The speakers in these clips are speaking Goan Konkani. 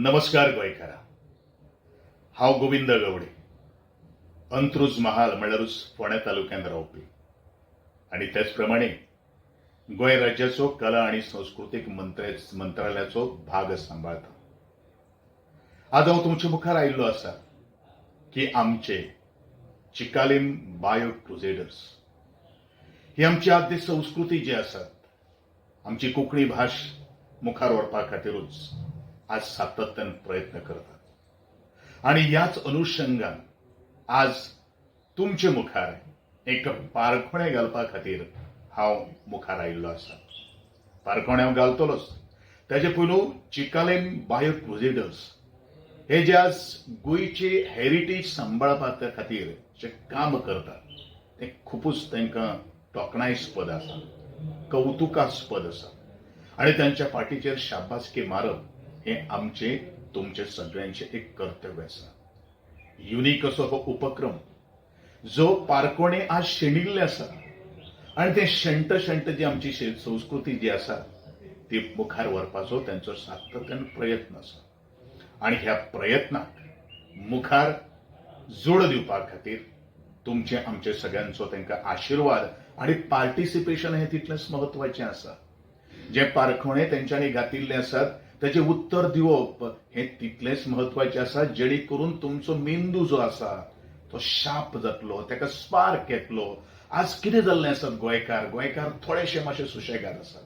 नमस्कार गोंयकारा. हांव गोविंद गावडे, अंत्रुज महाल म्हणल्यारूच फोंड्या तालुक्यांत रावपी आनी त्याच प्रमाणे गोंय राज्याचो कला आनी संस्कृतीक मंत्रालयाचो भाग सांबाळता. आज हांव तुमचे मुखार आयिल्लो आसा की आमचे चिकालीम बायो क्रुजेडर्स ही आमची आद्य संस्कृती जी आसात, आमची कोंकणी भाश मुखार व्हरपा खातीरूच आज सातत्यान प्रयत्न करतात आनी ह्याच अनुशंगान आज तुमचे मुखार एक पारखणें घालपा खातीर हांव मुखार आयिल्लो आसा. पारखणें हांव घालतलोच, ताजे पयलू चिकालीम बायो क्रुजेडर्स हे जे आज गोंयची हेरिटेज सांबाळपा खातीर जे काम करतात तें खुबूच तांकां तोखणायस्पद आसा, कौतुकास्पद आसा आनी तांच्या फाटीचेर शाबासकी मारप हें आमचें तुमचें सगळ्यांचें एक कर्तव्य आसा. युनीक असो हो उपक्रम जो पारकोणे आज शेणिल्ले आसा आनी तें शेणटा शेणटा जी आमची संस्कृती जी आसा ती मुखार व्हरपाचो तांचो सातत्यान प्रयत्न आसा आनी ह्या प्रयत्नाक मुखार जोड दिवपा खातीर तुमचे आमचे सगळ्यांचो तांकां आशिर्वाद आनी पार्टिसिपेशन हें तितलेंच म्हत्वाचें आसा. जें पारखणे तेंच्यांनी घातिल्लें आसात ताचें उत्तर दिवप हें तितलेंच म्हत्वाचें आसा, जेणे करून तुमचो मेंदू जो आसा तो शार्प जातलो, ताका स्पार्क येतलो. आज कितें जाल्लें आसा, गोंयकार थोडेशे मातशे सुशेगाद आसात,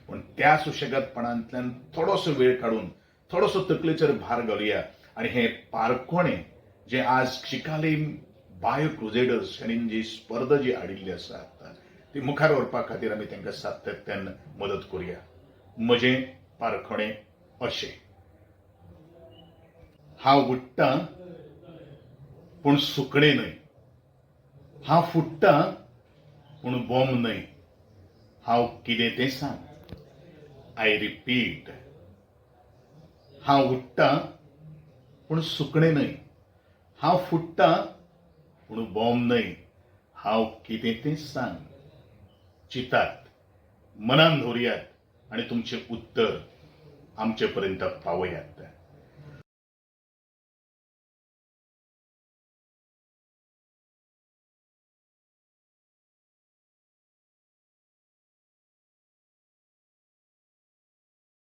पूण त्या सुशेगादपणांतल्यान थोडोसो वेळ काडून थोडोसो तकलेचेर भार घालुया आनी हें पारखणें जें आज चिकालीम बायो क्रुजेडर्स हांणी जी स्पर्धा जी हाडिल्ली आसा ती मुखार व्हरपा खातीर आमी तांकां सातत्यान मदत करुया. म्हजें पारखणें अशें: हांव उडटां पूण सुकणें न्हय, हांव फुट्टां पूण बॉम्ब न्हय, हांव कितें तें सांग. I repeat, हांव उडटां पूण सुकणें न्हय, हांव फुट्टां पूण बॉम्ब न्हय, हांव कितें तें सांग. चितात, मनान दवरयात आनी तुमचें उत्तर आमचे पर्यंत पावयात.